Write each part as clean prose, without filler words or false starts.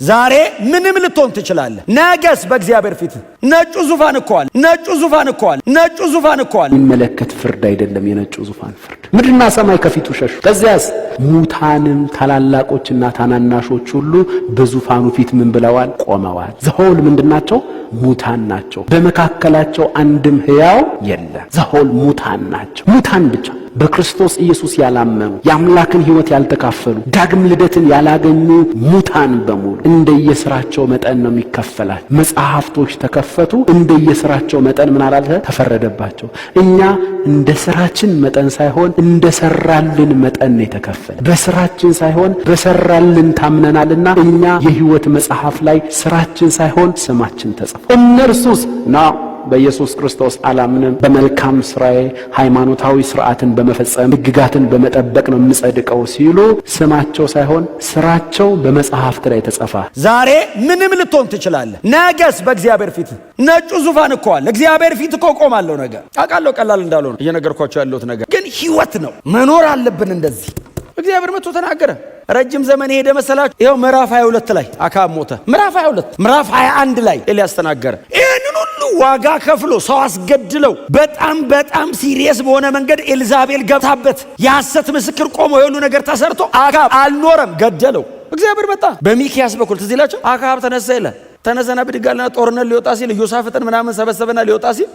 ዛሬ ምንም ልትሆን ትችላለህ። ነገስ በእግዚአብሔር ፊት ነጩ ዙፋን እኮ አለ። ነጩ ዙፋን እኮ አለ። ነጩ ዙፋን እኮ አለ። የሚመለከት ፍርድ አይደለም የነጩ ዙፋን ፍርድ። ምድርና ሰማይ ከፊቱ ሸሹ። ከዚያስ ሙታንም ታላላቆችና ታናናሾች ሁሉ በዙፋኑ ፊት ምን ብለዋል? ቆመዋል። The whole ምንድናቸው? ሙታን ናቸው። በመካከላቸው አንድም ሕያው የለም። The whole ሙታን ናቸው። ሙታን ብቻ፣ በክርስቶስ ኢየሱስ ያላመኑ፣ የአምላክን ሕይወት ያልተካፈሉ፣ ዳግም ልደትን ያላገኙ ሙታን በሙሉ እንደየስራቸው መጠን ነው የሚከፈላቸው። መጽሐፍቶች ተከፈቱ። እንደየስራቸው መጠን ምን አላለ? ተፈረደባቸው። እኛ እንደ ስራችን መጠን ሳይሆን እንደ ሰራልን መጠን ነው የተከፈለ። በስራችን ሳይሆን በሰራልን ታምነናልና እኛ የሕይወት መጽሐፍ ላይ ስራችን ሳይሆን ስማችን ተጽፏል። እነርሱስ ና በኢየሱስ ክርስቶስ አላምንም፣ በመልካም ስራዬ ሃይማኖታዊ ስርዓትን በመፈጸም ሕግጋትን በመጠበቅ ነው የምጸድቀው ሲሉ ስማቸው ሳይሆን ስራቸው በመጽሐፍት ላይ ተጽፏል። ዛሬ ምንም ልትሆን ትችላለህ። ነገስ በእግዚአብሔር ፊት ነጩ ዙፋን እኮ አለ። እግዚአብሔር ፊት እኮ ቆማለሁ። ነገ አውቃለሁ ቀላል እንዳልሆነ እየነገርኳቸው ያለሁት ነገር ግን ህይወት ነው። መኖር አለብን እንደዚህ። እግዚአብሔር መጥቶ ተናገረ። ረጅም ዘመን የሄደ መሰላችሁ? ይኸው ምዕራፍ 22 ላይ አክዓብ ሞተ። ምዕራፍ 22፣ ምዕራፍ 21 ላይ ኤልያስ ተናገረ። ይህንን ሁሉ ዋጋ ከፍሎ፣ ሰው አስገድለው፣ በጣም በጣም serious በሆነ መንገድ ኤልዛቤል ገብታበት፣ የሐሰት ምስክር ቆሞ፣ የሁሉ ነገር ተሰርቶ አክዓብ አልኖረም፣ ገደለው። እግዚአብሔር መጣ በሚኪያስ በኩል። ትዝ ይላቸው፣ አክዓብ ተነሳ ይላል። ተነሰና ብድግ አለና ጦርነት ሊወጣ ሲል ኢዮሳፍጥን ምናምን ሰበሰበና ሊወጣ ሲል፣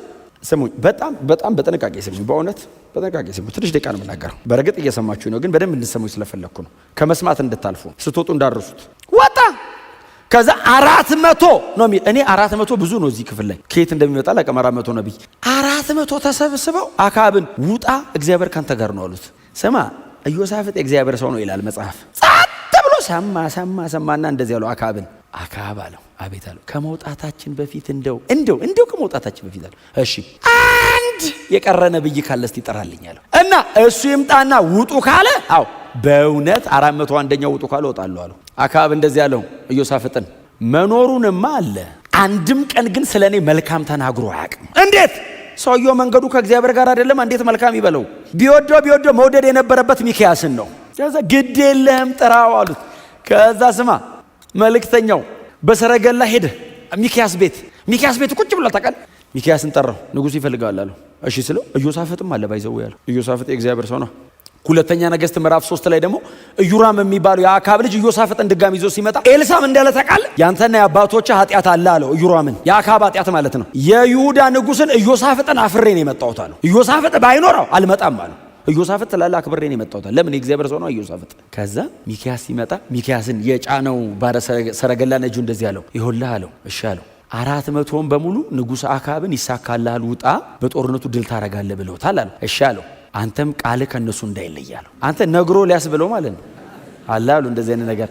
ስሙኝ፣ በጣም በጣም በጥንቃቄ ስሙኝ። በእውነት በጥንቃቄ ስሙኝ። ትንሽ ደቂቃ ነው የምናገረው። በእርግጥ እየሰማችሁ ነው፣ ግን በደንብ እንድትሰሙኝ ስለፈለግኩ ነው። ከመስማት እንድታልፉ፣ ስትወጡ እንዳትረሱት። ወጣ። ከዛ 400 ነው የሚል። እኔ 400 ብዙ ነው። እዚህ ክፍል ላይ ከየት እንደሚመጣ አላውቅም። 400 ነቢይ፣ 400 ተሰብስበው አክዓብን ውጣ፣ እግዚአብሔር ካንተ ጋር ነው አሉት። ስማ፣ ኢዮሳፍጥ የእግዚአብሔር ሰው ነው ይላል መጽሐፍ። ጸጥ ብሎ ሰማ ሰማ ሰማና እንደዚህ አለው አክዓብን። አክዓብ አለው፣ አቤት አለው። ከመውጣታችን በፊት እንደው እንደው እንደው ከመውጣታችን በፊት አለው፣ እሺ አንድ የቀረ ነብይ ካለ እስቲ ጥራልኝ አለው። እና እሱ ይምጣና ውጡ ካለ፣ አዎ በእውነት 401ኛው ውጡ ካለ እወጣለሁ አለው። አክዓብ እንደዚህ አለው ኢዮሳፍጥን፣ መኖሩንማ አለ፣ አንድም ቀን ግን ስለ እኔ መልካም ተናግሮ አያውቅም። እንዴት? ሰውየው መንገዱ ከእግዚአብሔር ጋር አይደለም። እንዴት መልካም ይበለው? ቢወደው ቢወደው መውደድ የነበረበት ሚኪያስን ነው። ከዛ ግድ የለህም ጥራው አሉት። ከዛ ስማ፣ መልእክተኛው በሰረገላ ሄደ ሚኪያስ ቤት። ሚኪያስ ቤት ቁጭ ብሏል ታውቃለህ። ሚኪያስን ጠራው። ንጉሱ ይፈልጋል አለው። እሺ ስለው ኢዮሳፍጥም አለ፣ by the way ያለው ኢዮሳፍጥ የእግዚአብሔር ሰው ነው። ሁለተኛ ነገሥት ምዕራፍ 3 ላይ ደግሞ ኢዮራም የሚባለው የአክዓብ ልጅ ኢዮሳፍጥን ድጋሚ ይዞ ሲመጣ ኤልሳም እንዳለ ታውቃለህ። ያንተና የአባቶችህ ኃጢአት አለ አለው። ኢዮራምን፣ የአክዓብ ኃጢአት ማለት ነው። የይሁዳ ንጉስን ኢዮሳፍጥን አፍሬ ነው የመጣሁት አለው። ኢዮሳፍጥ ባይኖረው አልመጣም አለው። ኢዮሳፍጥ ስላለ አክብሬ ነው የመጣሁት። ለምን? የእግዚአብሔር ሰው ነው ኢዮሳፍጥ። ከዛ ሚኪያስ ሲመጣ ሚኪያስን የጫነው ባለ ሰረገላ ነጂው እንደዚህ አለው፣ ይኸውልህ አለው። እሺ አለው። 400ውን በሙሉ ንጉሥ አክዓብን ይሳካልሃል፣ ውጣ፣ በጦርነቱ ድል ታረጋለህ ብለውታል አለው። እሺ አለው። አንተም ቃልህ ከእነሱ እንዳይለይ አለው። አንተ ነግሮ ሊያስብለው ማለት ነው። አለ አሉ እንደዚህ አይነት ነገር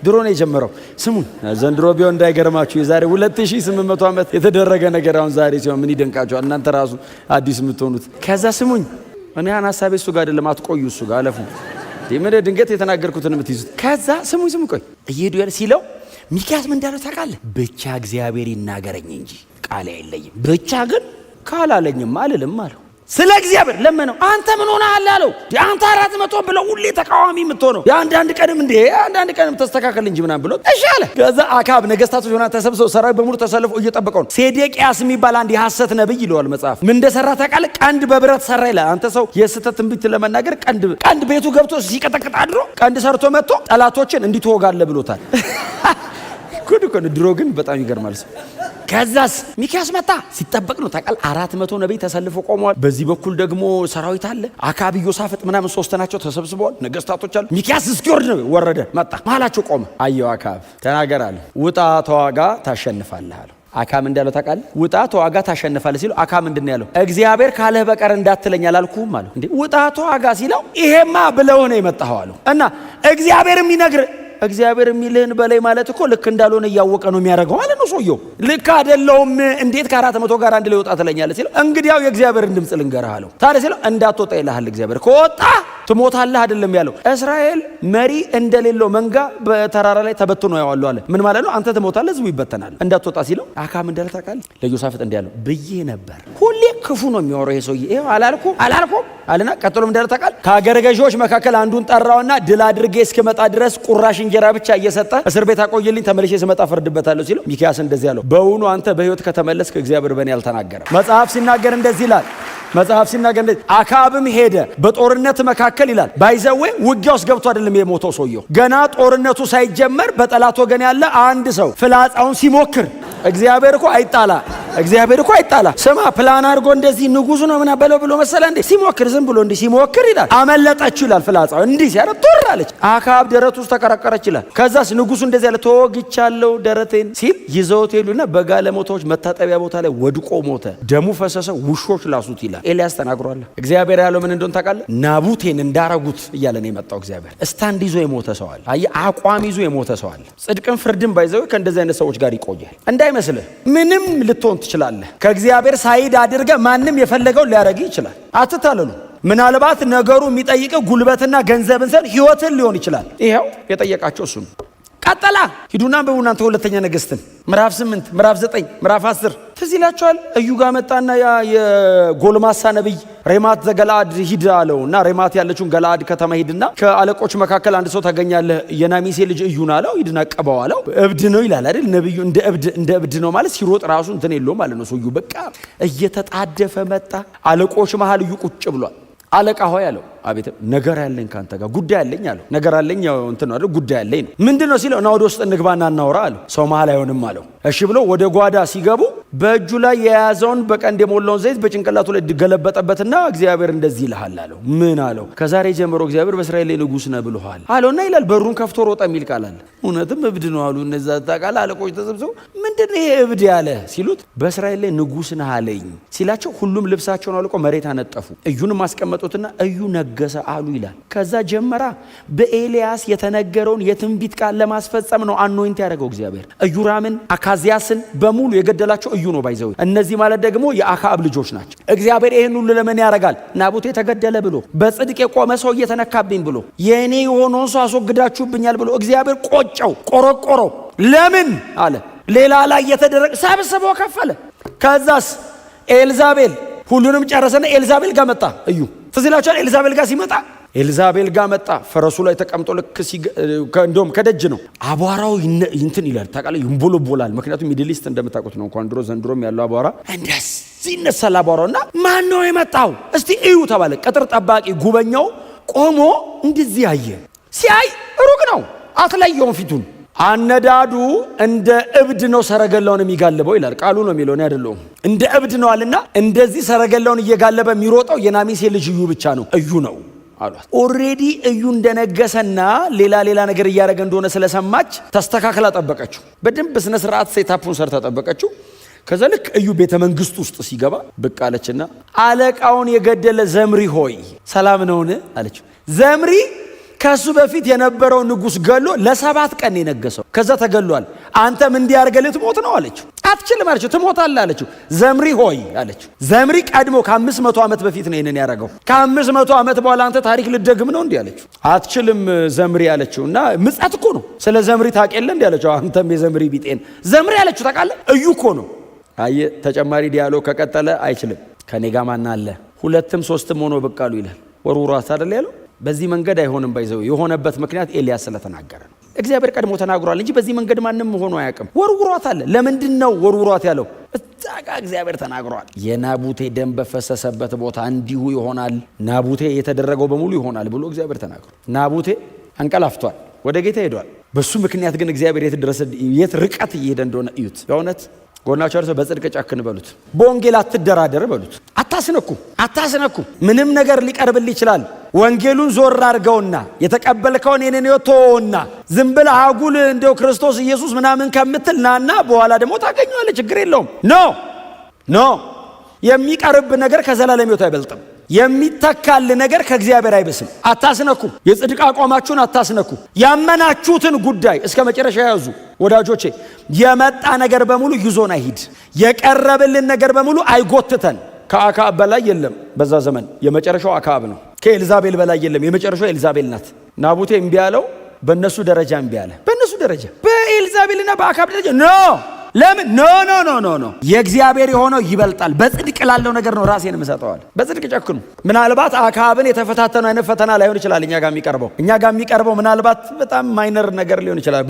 ድሮ ነው የጀመረው። ስሙን ዘንድሮ ቢሆን እንዳይገርማችሁ፣ የዛሬ 2800 ዓመት የተደረገ ነገር አሁን ዛሬ ሲሆን ምን ይደንቃችኋል? እናንተ ራሱ አዲስ የምትሆኑት። ከዛ ስሙኝ፣ እኔ ያን ሀሳቤ እሱ ጋር አይደለም፣ አትቆዩ፣ እሱ ጋር አለፉ። ምን ድንገት የተናገርኩትን የምትይዙት። ከዛ ስሙኝ ስሙኝ፣ ቆይ፣ እየሄዱ ያለ ሲለው ሚኪያስ ምን እንዳለው ታውቃለህ? ብቻ እግዚአብሔር ይናገረኝ እንጂ ቃሌ አይለይም፣ ብቻ ግን ካላለኝም አልልም አለው። ስለ እግዚአብሔር ለመነው። አንተ ምን ሆነሃል አለው። አንተ 400 ብለው ሁሌ ተቃዋሚ የምትሆነው፣ የአንዳንድ ቀንም እንዴ አንዳንድ ቀንም ተስተካከል እንጂ ምናምን ብሎ እሺ አለ። ከዛ አክዓብ ነገስታቶች ሆና ተሰብስበው ሰራዊት በሙሉ ተሰልፎ እየጠበቀው ነው። ሴዴቅያስ የሚባል አንድ የሐሰት ነብይ ይለዋል መጽሐፍ። ምን እንደሰራ ታውቃለህ? ቀንድ በብረት ሰራ ይላል። አንተ ሰው የስህተት ትንቢት ለመናገር ቀንድ ቀንድ ቤቱ ገብቶ ሲቀጠቅጥ አድሮ ቀንድ ሰርቶ መጥቶ ጠላቶችን እንዲህ ትወጋለህ ብሎታል። ጉድ እኮ ነው። ድሮ ግን በጣም ይገርማል ሰው። ከዛስ ሚኪያስ መጣ። ሲጠበቅ ነው ታውቃለህ። 400 ነቢይ ተሰልፎ ቆመዋል። በዚህ በኩል ደግሞ ሰራዊት አለ። አክዓብ፣ ኢዮሳፍጥ ምናምን ሶስት ናቸው ተሰብስበዋል። ነገስታቶች አሉ። ሚኪያስ እስኪወርድ ነው። ወረደ፣ መጣ፣ መሀላቸው ቆመ። አየው አክዓብ፣ ተናገር አለ። ውጣ ተዋጋ፣ ታሸንፋለህ አለው። አክዓብ እንዳለው ታውቃለህ? ውጣ ተዋጋ ታሸንፋለህ ሲለው አክዓብ ምንድን ነው ያለው? እግዚአብሔር ካለህ በቀር እንዳትለኝ አላልኩህም አለው። እንዴ፣ ውጣ ተዋጋ ሲለው ይሄማ ብለውህ ነው የመጣኸው አለው። እና እግዚአብሔር የሚነግር እግዚአብሔር የሚልህን በላይ ማለት እኮ ልክ እንዳልሆነ እያወቀ ነው የሚያደርገው ማለት ነው። ሰውየው ልክ አይደለውም። እንዴት ከ400 ጋር አንድ ላይ ወጣ ትለኛለህ ሲለው እንግዲያው የእግዚአብሔርን ድምፅ ልንገርህ አለው። ታዲያ ሲለው እንዳትወጣ ይልሃል እግዚአብሔር፣ ከወጣ ትሞታለህ አይደለም ያለው። እስራኤል መሪ እንደሌለው መንጋ በተራራ ላይ ተበትኖ ያዋሉ አለ። ምን ማለት ነው? አንተ ትሞታለህ፣ ህዝቡ ይበተናል። እንዳትወጣ ሲለው አክዓብ እንዳለ ታውቃለህ? ለኢዮሳፍጥ እንዲህ አለው፣ ብዬ ነበር። ሁሌ ክፉ ነው የሚያወራው ይሄ ሰውዬ። ይኸው አላልኩ አላልኩም አለና ቀጥሎም እንዳለ ታውቃለህ? ከአገረ ገዢዎች መካከል አንዱን ጠራውና ድል አድርጌ እስክመጣ ድረስ ቁራሽ እንጀራ ብቻ እየሰጠ እስር ቤት አቆይልኝ፣ ተመልሼ ስመጣ ፈርድበታለሁ ሲለው ሚኪያስ እንደዚህ አለው፣ በውኑ አንተ በህይወት ከተመለስክ እግዚአብሔር በእኔ አልተናገረም። መጽሐፍ ሲናገር እንደዚህ ይላል። መጽሐፍ ሲናገር እንደዚህ አክዓብም ሄደ በጦርነት መካከል ይላል። By the way ውጊያ ውስጥ ገብቶ አይደለም የሞተው ሰውየው። ገና ጦርነቱ ሳይጀመር በጠላት ወገን ያለ አንድ ሰው ፍላጻውን ሲሞክር፣ እግዚአብሔር እኮ አይጣላ፣ እግዚአብሔር እኮ አይጣላ። ስማ፣ ፕላን አድርጎ እንደዚህ ንጉሱ ነው ምና በለው ብሎ መሰለ እንዴ? ሲሞክር፣ ዝም ብሎ እንዲህ ሲሞክር ይላል፣ አመለጠችው ይላል። ፍላጻው እንዲህ ሲያደርግ ቱር አለች። አክዓብ ደረት ውስጥ ተቀረቀረች ይላል። ከዛስ ንጉሱ እንደዚህ ያለ ተወግቻለሁ ደረቴን ሲል ይዘውት ሄዱና በጋለሞታዎች መታጠቢያ ቦታ ላይ ወድቆ ሞተ። ደሙ ፈሰሰ፣ ውሾች ላሱት ይላል። ኤልያስ ተናግሯል። እግዚአብሔር ያለው ምን እንደሆነ ታውቃለህ? ናቡቴን እንዳረጉት እያለ ነው የመጣው። እግዚአብሔር stand ይዞ የሞተ ሰው አለ። አየህ፣ አቋም ይዞ የሞተ ሰው አለ። ጽድቅን ፍርድን by the way ከእንደዚህ አይነት ሰዎች ጋር ይቆያል። እንዳይመስልህ ምንም ልትሆን ትችላለህ። ከእግዚአብሔር side አድርገህ ማንም የፈለገውን ሊያደርግ ይችላል። አትታለሉ። ምናልባት ነገሩ የሚጠይቀው ጉልበትና ገንዘብን ሳይሆን ህይወትን ሊሆን ይችላል። ይኸው የጠየቃቸው እሱ ነው። ቀጠላ፣ ሂዱና አንብቡ እናንተ ሁለተኛ ነገሥትን ምዕራፍ 8፣ ምዕራፍ 9፣ ምዕራፍ 10። ትዝ ይላችኋል። እዩ ጋር መጣና ያ የጎልማሳ ነቢይ ሬማት ዘገለአድ ሂድ አለው እና ሬማት ያለችውን ገለአድ ከተማ ሂድና ከአለቆች መካከል አንድ ሰው ታገኛለህ፣ የናሜሲ ልጅ እዩን አለው። ሂድና ቀባው አለው። እብድ ነው ይላል አይደል ነብዩ? እንደ እብድ ነው ማለት ሲሮጥ ራሱ እንትን የለውም ማለት ነው። ሰውዬው በቃ እየተጣደፈ መጣ። አለቆች መሀል እዩ ቁጭ ብሏል። አለቃ ሆይ አለው። አቤት። ነገር ያለኝ ካንተ ጋር፣ ጉዳይ አለኝ አለው። ነገር አለኝ ያው እንትን ነው አይደል? ጉዳይ አለኝ ነው። ምንድን ነው ሲለው፣ ና ወደ ውስጥ እንግባና እናውራ አለው። ሰው መሀል አይሆንም አለው። እሺ ብሎ ወደ ጓዳ ሲገቡ በእጁ ላይ የያዘውን በቀንድ የሞላውን ዘይት በጭንቅላቱ ላይ ገለበጠበትና እግዚአብሔር እንደዚህ ይልሃል አለው። ምን አለው? ከዛሬ ጀምሮ እግዚአብሔር በእስራኤል ላይ ንጉሥ ነህ ብሎሃል አለውና ይላል በሩን ከፍቶ ሮጠ የሚል ቃል አለ። እውነትም እብድ ነው አሉ እነዛ፣ ታውቃለህ፣ አለቆች ተሰብስበው ምንድን ነው ይሄ እብድ ያለ ሲሉት በእስራኤል ላይ ንጉሥ ነህ አለኝ ሲላቸው ሁሉም ልብሳቸውን አውልቀው መሬት አነጠፉ። እዩንም አስቀመጡትና እዩ ነገሰ አሉ ይላል። ከዛ ጀመራ በኤልያስ የተነገረውን የትንቢት ቃል ለማስፈጸም ነው anoint ያደረገው እግዚአብሔር። ኢዮራምን፣ አካዚያስን በሙሉ የገደላቸው እዩ ነው by the way። እነዚህ ማለት ደግሞ የአክዓብ ልጆች ናቸው። እግዚአብሔር ይህን ሁሉ ለምን ያደርጋል? ናቡቴ ተገደለ ብሎ፣ በጽድቅ የቆመ ሰው እየተነካብኝ ብሎ፣ የእኔ የሆነውን ሰው አስወግዳችሁብኛል ብሎ እግዚአብሔር ቆጨው፣ ቆረቆረው። ለምን አለ። ሌላ ላይ የተደረገ ሰብስቦ ከፈለ። ከዛስ ኤልዛቤል ሁሉንም ጨረሰና ኤልዛቤል ጋር መጣ እዩ። ትዝ ይላችኋል። ኤልዛቤል ጋር ሲመጣ፣ ኤልዛቤል ጋር መጣ። ፈረሱ ላይ ተቀምጦ ልክ እንደውም ከደጅ ነው፣ አቧራው እንትን ይላል፣ ታውቃለህ፣ ይንቦለቦላል። ምክንያቱም Middle East እንደምታውቁት ነው። እንኳን ድሮ ዘንድሮም ያለው አቧራ እንደዚህ ይነሳል አቧራው። እና ማን ነው የመጣው እስቲ እዩ ተባለ። ቅጥር ጠባቂ ጉበኛው ቆሞ እንደዚህ አየ። ሲያይ ሩቅ ነው፣ አትለየውም ፊቱን። አነዳዱ እንደ እብድ ነው ሰረገላውን የሚጋልበው ይላል ቃሉ ነው የሚለው፣ እኔ አይደለሁም። እንደ እብድ ነው አለና እንደዚህ ሰረገላውን እየጋለበ የሚሮጠው የናሜሲ ልጅ እዩ ብቻ ነው፣ እዩ ነው አሏት። Already እዩ እንደነገሰና ሌላ ሌላ ነገር እያደረገ እንደሆነ ስለሰማች ተስተካክላ ጠበቀችው። በደንብ ስነ ስርዓት setup ኡን ሰርታ ጠበቀችው። ከዛ ልክ እዩ ቤተ መንግስት ውስጥ ሲገባ ብቅ አለችና አለቃውን የገደለ ዘምሪ ሆይ ሰላም ነውን? አለችው። ዘምሪ ከሱ በፊት የነበረው ንጉሥ ገሎ ለ7 ቀን የነገሰው፣ ከዛ ተገሏል። አንተም እንዲህ አድርገህ ልትሞት ነው አለችው። አትችልም አለችው። ትሞታለህ አለችው። ዘምሪ ሆይ አለችው። ዘምሪ ቀድሞ ከ500 ዓመት በፊት ነው ይህንን ያደረገው። ከ500 ዓመት በኋላ አንተ ታሪክ ልትደግም ነው እንዲህ አለችው። አትችልም ዘምሪ አለችው። እና ምጸት እኮ ነው። ስለ ዘምሪ ታውቅ የለ እንዲህ አለችው። አንተም የዘምሪ ቢጤን ዘምሪ አለችው። ታውቃለህ፣ እዩ እኮ ነው። አየህ፣ ተጨማሪ dialogue ከቀጠለ አይችልም። ከኔ ጋ ማን አለ? ሁለትም ሶስትም ሆኖ ብቅ አሉ ይላል። ወርውሯት አይደል ያለው? በዚህ መንገድ አይሆንም። By the way የሆነበት ምክንያት ኤልያስ ስለተናገረ ነው። እግዚአብሔር ቀድሞ ተናግሯል እንጂ በዚህ መንገድ ማንም ሆኖ አያውቅም። ወርውሯት አለ። ለምንድን ነው ወርውሯት ያለው? እዛ ጋ እግዚአብሔር ተናግሯል። የናቡቴ ደም በፈሰሰበት ቦታ እንዲሁ ይሆናል፣ ናቡቴ የተደረገው በሙሉ ይሆናል ብሎ እግዚአብሔር ተናግሯል። ናቡቴ አንቀላፍቷል፣ ወደ ጌታ ሄዷል። በሱ ምክንያት ግን እግዚአብሔር የት ድረስ፣ የት ርቀት እየሄደ እንደሆነ እዩት። በእውነት ጎናቸው ሰው በጽድቅ ጨክን በሉት። በወንጌል አትደራደር በሉት። አታስነኩ፣ አታስነኩ። ምንም ነገር ሊቀርብል ይችላል። ወንጌሉን ዞር አድርገውና የተቀበልከውን የኔን ሕይወት ተወውና ዝም ብለህ አጉል እንደው ክርስቶስ ኢየሱስ ምናምን ከምትል ናና በኋላ ደግሞ ታገኘዋለህ። ችግር የለውም። No, no፣ የሚቀርብ ነገር ከዘላለም ሕይወት አይበልጥም። የሚተካል ነገር ከእግዚአብሔር አይብስም። አታስነኩ። የጽድቅ አቋማችሁን አታስነኩ። ያመናችሁትን ጉዳይ እስከ መጨረሻ ያዙ። ወዳጆቼ፣ የመጣ ነገር በሙሉ ይዞን አይሂድ። የቀረበልን ነገር በሙሉ አይጎትተን። ከአክዓብ በላይ የለም። በዛ ዘመን የመጨረሻው አክዓብ ነው። ከኤልዛቤል በላይ የለም። ከኤልዛቤል በላይ የለም። የመጨረሻው ኤልዛቤል ናት። ናቡቴ እምቢ ያለው በእነሱ ደረጃ እምቢ አለ። በእነሱ ደረጃ በኤልዛቤልና በአካብ ደረጃ no። ለምን no no no no no፣ የእግዚአብሔር የሆነው ይበልጣል። በጽድቅ ላለው ነገር ነው ራሴን የምሰጠዋል። በጽድቅ ጨክኑ። ምናልባት አካብን የተፈታተነው አይነት ፈተና ላይሆን ይችላል እኛ ጋር የሚቀርበው፣ እኛ ጋር የሚቀርበው ምናልባት በጣም minor ነገር ሊሆን ይችላል።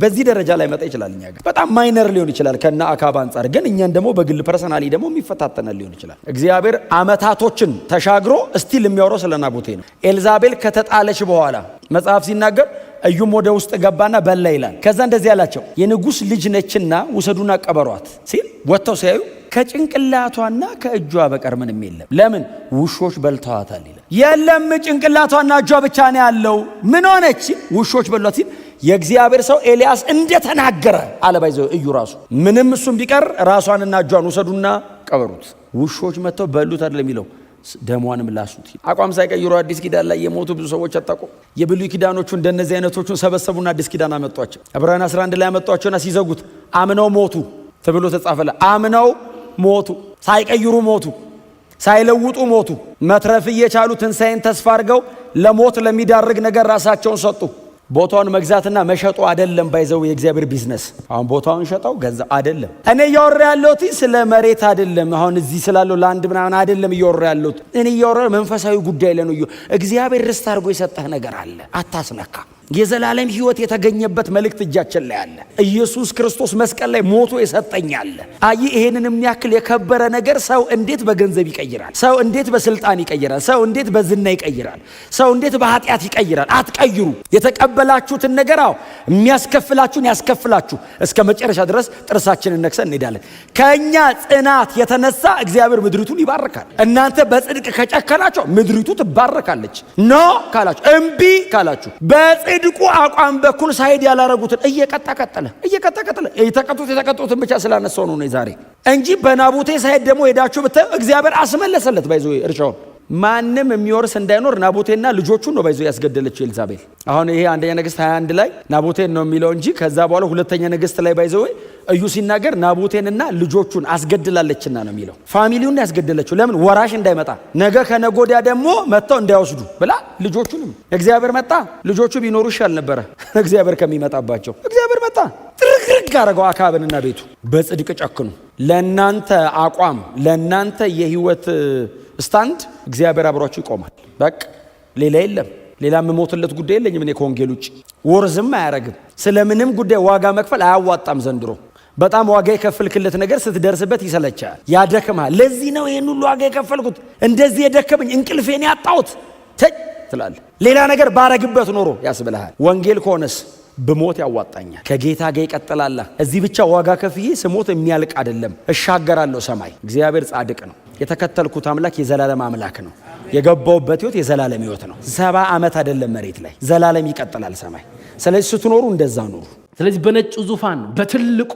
በዚህ ደረጃ ላይ መጣ ይችላል። እኛ ጋር በጣም minor ሊሆን ይችላል ከነ አካብ አንጻር፣ ግን እኛን ደግሞ በግል personally ደግሞ የሚፈታተነን ሊሆን ይችላል። እግዚአብሔር አመታቶችን ተሻግሮ still የሚያወራው ስለ ናቡቴ ነው። ኤልዛቤል ከተጣለች በኋላ መጽሐፍ ሲናገር እዩም ወደ ውስጥ ገባና በላ ይላል። ከዛ እንደዚህ ያላቸው የንጉሥ ልጅ ነችና ውሰዱና ቀበሯት ሲል ወጥተው ሲያዩ ከጭንቅላቷና ከእጇ በቀር ምንም የለም። ለምን? ውሾች በልተዋታል ይላል። የለም ጭንቅላቷና እጇ ብቻ ነው ያለው። ምን ሆነች? ውሾች በሏት ሲል የእግዚአብሔር ሰው ኤልያስ እንደተናገረ አለ። By the way እዩ ራሱ ምንም እሱም ቢቀር ራሷንና እጇን ውሰዱና ቀበሩት። ውሾች መጥተው በሉት አይደለም የሚለው፣ ደሟንም ላሱት። አቋም ሳይቀይሩ አዲስ ኪዳን ላይ የሞቱ ብዙ ሰዎች አታውቁም። የብሉይ ኪዳኖቹ እንደነዚህ አይነቶቹን ሰበሰቡና አዲስ ኪዳን አመጧቸው። ዕብራውያን 11 ላይ አመጧቸውና ሲዘጉት አምነው ሞቱ ተብሎ ተጻፈለ። አምነው ሞቱ፣ ሳይቀይሩ ሞቱ፣ ሳይለውጡ ሞቱ። መትረፍ እየቻሉ ትንሣኤን ተስፋ አድርገው ለሞት ለሚዳርግ ነገር ራሳቸውን ሰጡ። ቦታውን መግዛትና መሸጡ አይደለም by the way የእግዚአብሔር ቢዝነስ። አሁን ቦታውን ሸጠው ገንዘብ አይደለም። እኔ እያወራ ያለሁት ስለ መሬት አይደለም። አሁን እዚህ ስላለው land ምናምን አይደለም እያወራ ያለሁት። እኔ እያወራ መንፈሳዊ ጉዳይ ላይ ነው። እግዚአብሔር ርስት አድርጎ የሰጠህ ነገር አለ፣ አታስነካ። የዘላለም ሕይወት የተገኘበት መልእክት እጃችን ላይ አለ። ኢየሱስ ክርስቶስ መስቀል ላይ ሞቶ የሰጠኝ አለ። አይ ይሄንን የሚያክል የከበረ ነገር ሰው እንዴት በገንዘብ ይቀይራል? ሰው እንዴት በስልጣን ይቀይራል? ሰው እንዴት በዝና ይቀይራል? ሰው እንዴት በኃጢአት ይቀይራል? አትቀይሩ። የተቀበላችሁትን ነገር አዎ የሚያስከፍላችሁን ያስከፍላችሁ። እስከ መጨረሻ ድረስ ጥርሳችንን ነክሰን እንሄዳለን። ከኛ ጽናት የተነሳ እግዚአብሔር ምድሪቱን ይባርካል። እናንተ በጽድቅ ከጨከናችሁ ምድሪቱ ትባረካለች። No ካላችሁ፣ እምቢ ካላችሁ፣ በጽድቁ አቋም በኩል side ያላረጉትን እየቀጣ ቀጠለ፣ እየቀጣ ቀጠለ። የተቀጡትን ብቻ ስላነሳው ነው ዛሬ እንጂ በናቡቴ side ደግሞ ሄዳችሁ ብታዩ እግዚአብሔር አስመለሰለት። By the way እርሻውን ማንም የሚወርስ እንዳይኖር ናቡቴና ልጆቹን ነው by the way ያስገደለችው ኤልዛቤል። አሁን ይሄ አንደኛ ነገሥት 21 ላይ ናቡቴን ነው የሚለው እንጂ ከዛ በኋላ ሁለተኛ ነገሥት ላይ by the way እዩ ሲናገር ናቡቴንና ልጆቹን አስገድላለችና ነው የሚለው። Family ውን ያስገደለችው ለምን? ወራሽ እንዳይመጣ፣ ነገ ከነገ ወዲያ ደግሞ መጥተው እንዳይወስዱ ብላ ልጆቹንም። እግዚአብሔር መጣ። ልጆቹ ቢኖሩ ይሻል ነበረ እግዚአብሔር ከሚመጣባቸው። እግዚአብሔር መጣ፣ ጥርግርግ አረገው አካብንና ቤቱ። በጽድቅ ጨክኑ። ለእናንተ አቋም፣ ለእናንተ የህይወት stand እግዚአብሔር አብሯችሁ ይቆማል። በቃ ሌላ የለም። ሌላ የምሞትለት ጉዳይ የለኝም እኔ ከወንጌል ውጭ። Worth ም አያረግም። ስለምንም ጉዳይ ዋጋ መክፈል አያዋጣም ዘንድሮ። በጣም ዋጋ የከፈልክለት ነገር ስትደርስበት ይሰለቻል፣ ያደክምሃል። ለዚህ ነው ይህን ሁሉ ዋጋ የከፈልኩት፣ እንደዚህ የደከመኝ፣ እንቅልፌን ያጣሁት ትላለህ። ሌላ ነገር ባረግበት ኖሮ ያስብልሃል። ወንጌል ከሆነስ ብሞት ያዋጣኛል፣ ከጌታ ጋር ይቀጥላል። እዚህ ብቻ ዋጋ ከፍዬ ስሞት የሚያልቅ አይደለም፣ እሻገራለሁ ሰማይ። እግዚአብሔር ጻድቅ ነው። የተከተልኩት አምላክ የዘላለም አምላክ ነው። የገባውበት ህይወት የዘላለም ህይወት ነው። 70 ዓመት አይደለም መሬት ላይ፣ ዘላለም ይቀጥላል ሰማይ። ስለዚህ ስትኖሩ እንደዛ ኑሩ። ስለዚህ በነጩ ዙፋን፣ በትልቁ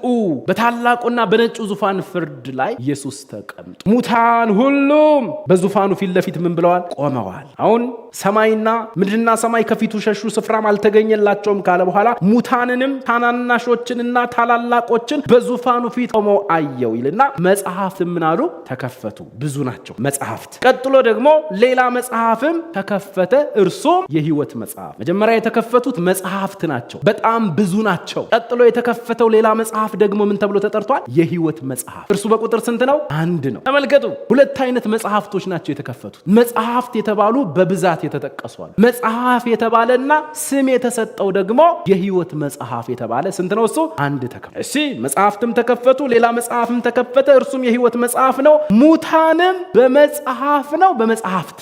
በታላቁና በነጩ ዙፋን ፍርድ ላይ ኢየሱስ ተቀምጦ ሙታን ሁሉም በዙፋኑ ፊት ለፊት ምን ብለዋል? ቆመዋል። አሁን ሰማይና ምድርና ሰማይ ከፊቱ ሸሹ፣ ስፍራም አልተገኘላቸውም ካለ በኋላ ሙታንንም ታናናሾችንና ታላላቆችን በዙፋኑ ፊት ቆመው አየው ይልና መጽሐፍት ምን አሉ? ተከፈቱ። ብዙ ናቸው መጽሐፍት። ቀጥሎ ደግሞ ሌላ መጽሐፍም ተከፈተ፣ እርሱም የሕይወት መጽሐፍ። መጀመሪያ የተከፈቱት መጽሐፍት ናቸው፣ በጣም ብዙ ናቸው። ቀጥሎ የተከፈተው ሌላ መጽሐፍ ደግሞ ምን ተብሎ ተጠርቷል? የሕይወት መጽሐፍ። እርሱ በቁጥር ስንት ነው? አንድ ነው። ተመልከቱ፣ ሁለት አይነት መጽሐፍቶች ናቸው የተከፈቱት። መጽሐፍት የተባሉ በብዛት የተጠቀሱ አሉ። መጽሐፍ የተባለና ስም የተሰጠው ደግሞ የሕይወት መጽሐፍ የተባለ ስንት ነው? እሱ አንድ ተከፈተ። እሺ፣ መጽሐፍትም ተከፈቱ፣ ሌላ መጽሐፍም ተከፈተ፣ እርሱም የሕይወት መጽሐፍ ነው። ሙታንም በመጽሐፍ ነው፣ በመጽሐፍት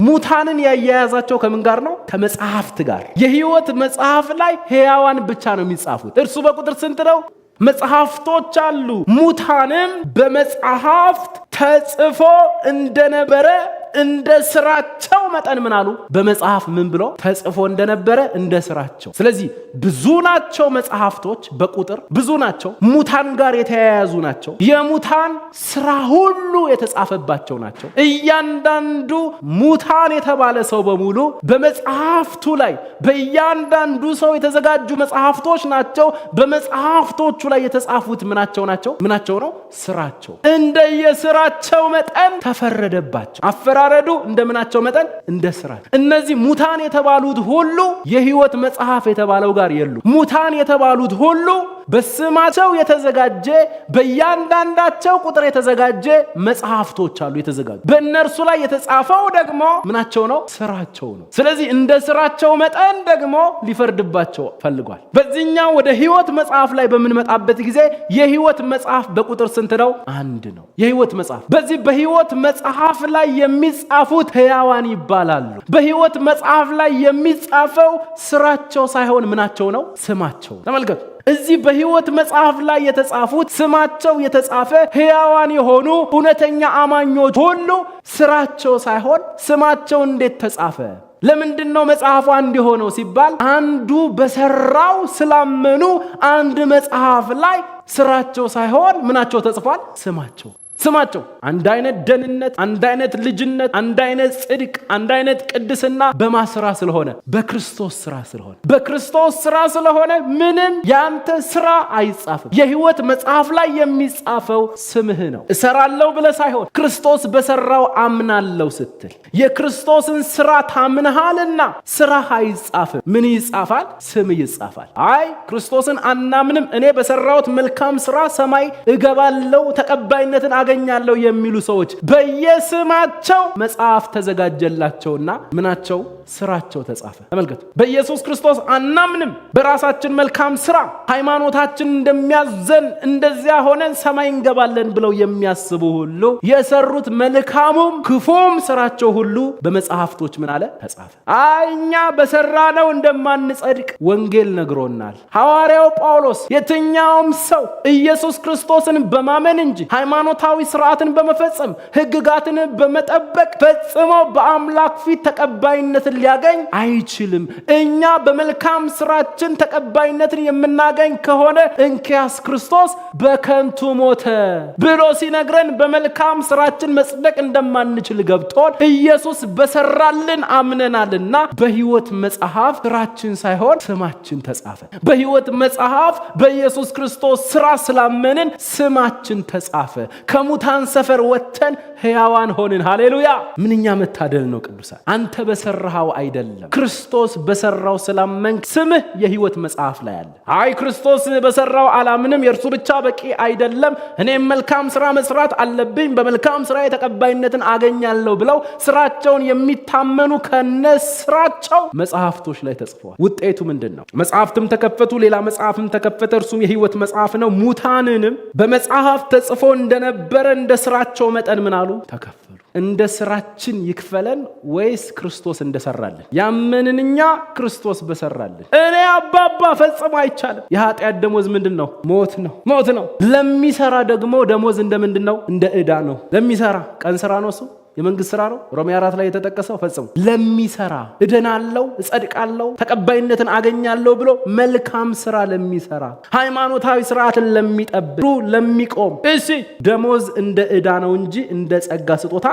ሙታንን ያያያዛቸው ከምን ጋር ነው? ከመጽሐፍት ጋር። የሕይወት መጽሐፍ ላይ ሕያዋን ብቻ ነው የሚጻፉት። እርሱ በቁጥር ስንት ነው? መጽሐፍቶች አሉ። ሙታንም በመጽሐፍት ተጽፎ እንደነበረ እንደ ስራቸው መጠን ምን አሉ? በመጽሐፍ ምን ብሎ ተጽፎ እንደነበረ እንደ ስራቸው። ስለዚህ ብዙ ናቸው መጽሐፍቶች፣ በቁጥር ብዙ ናቸው። ሙታን ጋር የተያያዙ ናቸው። የሙታን ስራ ሁሉ የተጻፈባቸው ናቸው። እያንዳንዱ ሙታን የተባለ ሰው በሙሉ በመጽሐፍቱ ላይ በእያንዳንዱ ሰው የተዘጋጁ መጽሐፍቶች ናቸው። በመጽሐፍቶቹ ላይ የተጻፉት ምናቸው ናቸው? ምናቸው ነው? ስራቸው። እንደየስራቸው መጠን ተፈረደባቸው። አፈራረዱ እንደምናቸው መጠን እንደ ስራ። እነዚህ ሙታን የተባሉት ሁሉ የህይወት መጽሐፍ የተባለው ጋር የሉ። ሙታን የተባሉት ሁሉ በስማቸው የተዘጋጀ፣ በእያንዳንዳቸው ቁጥር የተዘጋጀ መጽሐፍቶች አሉ የተዘጋጁ። በእነርሱ ላይ የተጻፈው ደግሞ ምናቸው ነው? ስራቸው ነው። ስለዚህ እንደ ስራቸው መጠን ደግሞ ሊፈርድባቸው ፈልጓል። በዚህኛው ወደ ህይወት መጽሐፍ ላይ በምንመጣበት ጊዜ የህይወት መጽሐፍ በቁጥር ስንት ነው? አንድ ነው። የህይወት መጽሐፍ፣ በዚህ በህይወት መጽሐፍ ላይ የሚጻፉት ሕያዋን ይባላሉ። በህይወት መጽሐፍ ላይ የሚጻፈው ስራቸው ሳይሆን ምናቸው ነው? ስማቸው። ተመልከቱ። እዚህ በሕይወት መጽሐፍ ላይ የተጻፉት፣ ስማቸው የተጻፈ ሕያዋን የሆኑ እውነተኛ አማኞች ሁሉ ስራቸው ሳይሆን ስማቸው እንዴት ተጻፈ? ለምንድን ነው መጽሐፉ አንድ የሆነው ሲባል አንዱ በሰራው ስላመኑ አንድ መጽሐፍ ላይ ስራቸው ሳይሆን ምናቸው ተጽፏል? ስማቸው። ስማቸው። አንድ አይነት ደህንነት፣ አንድ አይነት ልጅነት፣ አንድ አይነት ጽድቅ፣ አንድ አይነት ቅድስና በማን ስራ ስለሆነ? በክርስቶስ ስራ ስለሆነ። በክርስቶስ ስራ ስለሆነ ምንም ያንተ ስራ አይጻፍም። የህይወት መጽሐፍ ላይ የሚጻፈው ስምህ ነው። እሰራለሁ ብለህ ሳይሆን ክርስቶስ በሰራው አምናለሁ ስትል የክርስቶስን ስራ ታምንሃልና ስራህ አይጻፍም። ምን ይጻፋል? ስም ይጻፋል። አይ፣ ክርስቶስን አናምንም፣ እኔ በሰራሁት መልካም ስራ ሰማይ እገባለሁ፣ ተቀባይነትን አገኛለሁ የሚሉ ሰዎች በየስማቸው መጽሐፍ ተዘጋጀላቸውና ምናቸው? ስራቸው ተጻፈ። ተመልከቱ። በኢየሱስ ክርስቶስ አናምንም፣ በራሳችን መልካም ስራ ሃይማኖታችን እንደሚያዘን እንደዚያ ሆነን ሰማይ እንገባለን ብለው የሚያስቡ ሁሉ የሰሩት መልካሙም ክፉም ስራቸው ሁሉ በመጽሐፍቶች ምን አለ? ተጻፈ። አይ፣ እኛ በሰራነው እንደማንጸድቅ ወንጌል ነግሮናል። ሐዋርያው ጳውሎስ የትኛውም ሰው ኢየሱስ ክርስቶስን በማመን እንጂ ሃይማኖታዊ ስርዓትን በመፈጸም፣ ሕግጋትን በመጠበቅ ፈጽሞ በአምላክ ፊት ተቀባይነትን ሊያገኝ አይችልም። እኛ በመልካም ስራችን ተቀባይነትን የምናገኝ ከሆነ እንኪያስ ክርስቶስ በከንቱ ሞተ ብሎ ሲነግረን በመልካም ስራችን መጽደቅ እንደማንችል ገብቶን ኢየሱስ በሰራልን አምነናልና በሕይወት መጽሐፍ ስራችን ሳይሆን ስማችን ተጻፈ። በሕይወት መጽሐፍ በኢየሱስ ክርስቶስ ስራ ስላመንን ስማችን ተጻፈ። ከሙታን ሰፈር ወጥተን ሕያዋን ሆንን። ሃሌሉያ! ምንኛ መታደል ነው ቅዱሳን። አንተ በሰራኸው አይደለም፣ ክርስቶስ በሰራው ስላመንክ ስምህ የሕይወት መጽሐፍ ላይ አለ። አይ፣ ክርስቶስ በሰራው አላምንም፣ የእርሱ ብቻ በቂ አይደለም፣ እኔም መልካም ስራ መስራት አለብኝ፣ በመልካም ስራ የተቀባይነትን አገኛለሁ ብለው ስራቸውን የሚታመኑ ከነስራቸው መጽሐፍቶች ላይ ተጽፈዋል። ውጤቱ ምንድን ነው? መጽሐፍትም ተከፈቱ፣ ሌላ መጽሐፍም ተከፈተ፣ እርሱም የሕይወት መጽሐፍ ነው። ሙታንንም በመጽሐፍ ተጽፎ እንደነበረ እንደ ስራቸው መጠን ምን አሉ? ተከፈሉ። እንደ ስራችን ይክፈለን ወይስ ክርስቶስ እንደሰራልን? ያመንን እኛ ክርስቶስ በሰራልን። እኔ አባባ ፈጽሞ አይቻልም። የኃጢአት ደሞዝ ምንድን ነው? ሞት ነው። ሞት ነው። ለሚሰራ ደግሞ ደሞዝ እንደ ምንድን ነው? እንደ ዕዳ ነው። ለሚሰራ፣ ቀን ስራ ነው፣ እሱ የመንግስት ስራ ነው። ሮሜ 4 ላይ የተጠቀሰው ፈጽሞ ለሚሰራ፣ እድናለው፣ እጸድቃለሁ፣ ተቀባይነትን አገኛለሁ ብሎ መልካም ስራ ለሚሰራ፣ ሃይማኖታዊ ስርዓትን ለሚጠብቅ፣ ለሚቆም፣ እሺ፣ ደሞዝ እንደ ዕዳ ነው እንጂ እንደ ጸጋ ስጦታ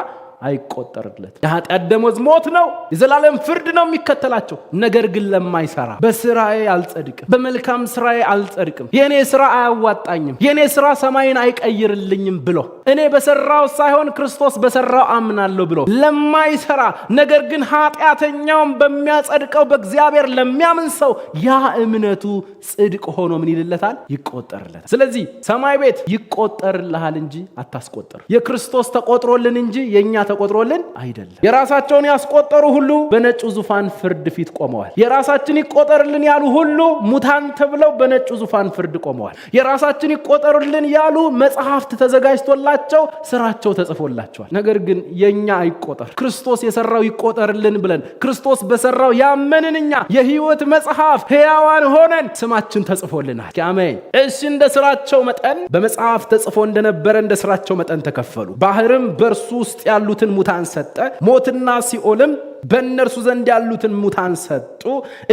አይቆጠርለት። የኃጢአት ደሞዝ ሞት ነው፣ የዘላለም ፍርድ ነው የሚከተላቸው። ነገር ግን ለማይሰራ፣ በስራዬ አልጸድቅም፣ በመልካም ስራዬ አልጸድቅም፣ የእኔ ስራ አያዋጣኝም፣ የእኔ ስራ ሰማይን አይቀይርልኝም ብሎ፣ እኔ በሰራው ሳይሆን ክርስቶስ በሰራው አምናለሁ ብሎ ለማይሰራ፣ ነገር ግን ኃጢአተኛውን በሚያጸድቀው በእግዚአብሔር ለሚያምን ሰው ያ እምነቱ ጽድቅ ሆኖ ምን ይልለታል? ይቆጠርለታል። ስለዚህ ሰማይ ቤት ይቆጠርልሃል እንጂ አታስቆጥር። የክርስቶስ ተቆጥሮልን እንጂ የእኛ ተቆጥሮልን አይደለም። የራሳቸውን ያስቆጠሩ ሁሉ በነጩ ዙፋን ፍርድ ፊት ቆመዋል። የራሳችን ይቆጠርልን ያሉ ሁሉ ሙታን ተብለው በነጩ ዙፋን ፍርድ ቆመዋል። የራሳችን ይቆጠርልን ያሉ መጽሐፍት ተዘጋጅቶላቸው ስራቸው ተጽፎላቸዋል። ነገር ግን የኛ አይቆጠር፣ ክርስቶስ የሰራው ይቆጠርልን ብለን ክርስቶስ በሰራው ያመንን እኛ የህይወት መጽሐፍ ሕያዋን ሆነን ስማችን ተጽፎልናል። አሜን። እሺ፣ እንደ ስራቸው መጠን በመጽሐፍ ተጽፎ እንደነበረ እንደ ስራቸው መጠን ተከፈሉ። ባህርም በእርሱ ውስጥ ያሉትን ሙታን ሰጠ። ሞትና ሲኦልም በእነርሱ ዘንድ ያሉትን ሙታን ሰጡ።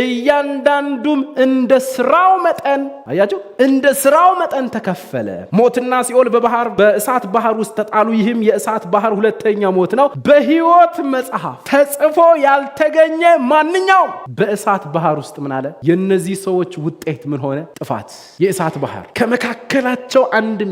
እያንዳንዱም እንደ ስራው መጠን፣ አያችሁ፣ እንደ ስራው መጠን ተከፈለ። ሞትና ሲኦል በባህር በእሳት ባህር ውስጥ ተጣሉ። ይህም የእሳት ባህር ሁለተኛ ሞት ነው። በሕይወት መጽሐፍ ተጽፎ ያልተገኘ ማንኛውም በእሳት ባህር ውስጥ ምን አለ? የእነዚህ ሰዎች ውጤት ምን ሆነ? ጥፋት፣ የእሳት ባህር። ከመካከላቸው አንድም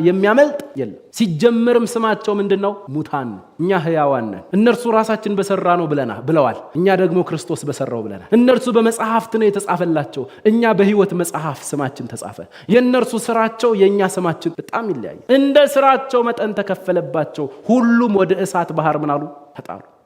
የሚያመልጥ የለም። ሲጀመርም ስማቸው ምንድን ነው? ሙታን። እኛ ህያዋን ነን። እነርሱ ራሳችን በሰራነው ብለዋል። እኛ ደግሞ ክርስቶስ በሰራው ብለናል። እነርሱ በመጽሐፍት ነው የተጻፈላቸው፣ እኛ በህይወት መጽሐፍ ስማችን ተጻፈ። የእነርሱ ስራቸው የእኛ ስማችን በጣም ይለያያል። እንደ ስራቸው መጠን ተከፈለባቸው። ሁሉም ወደ እሳት ባህር ምን አሉ? ተጣሉ።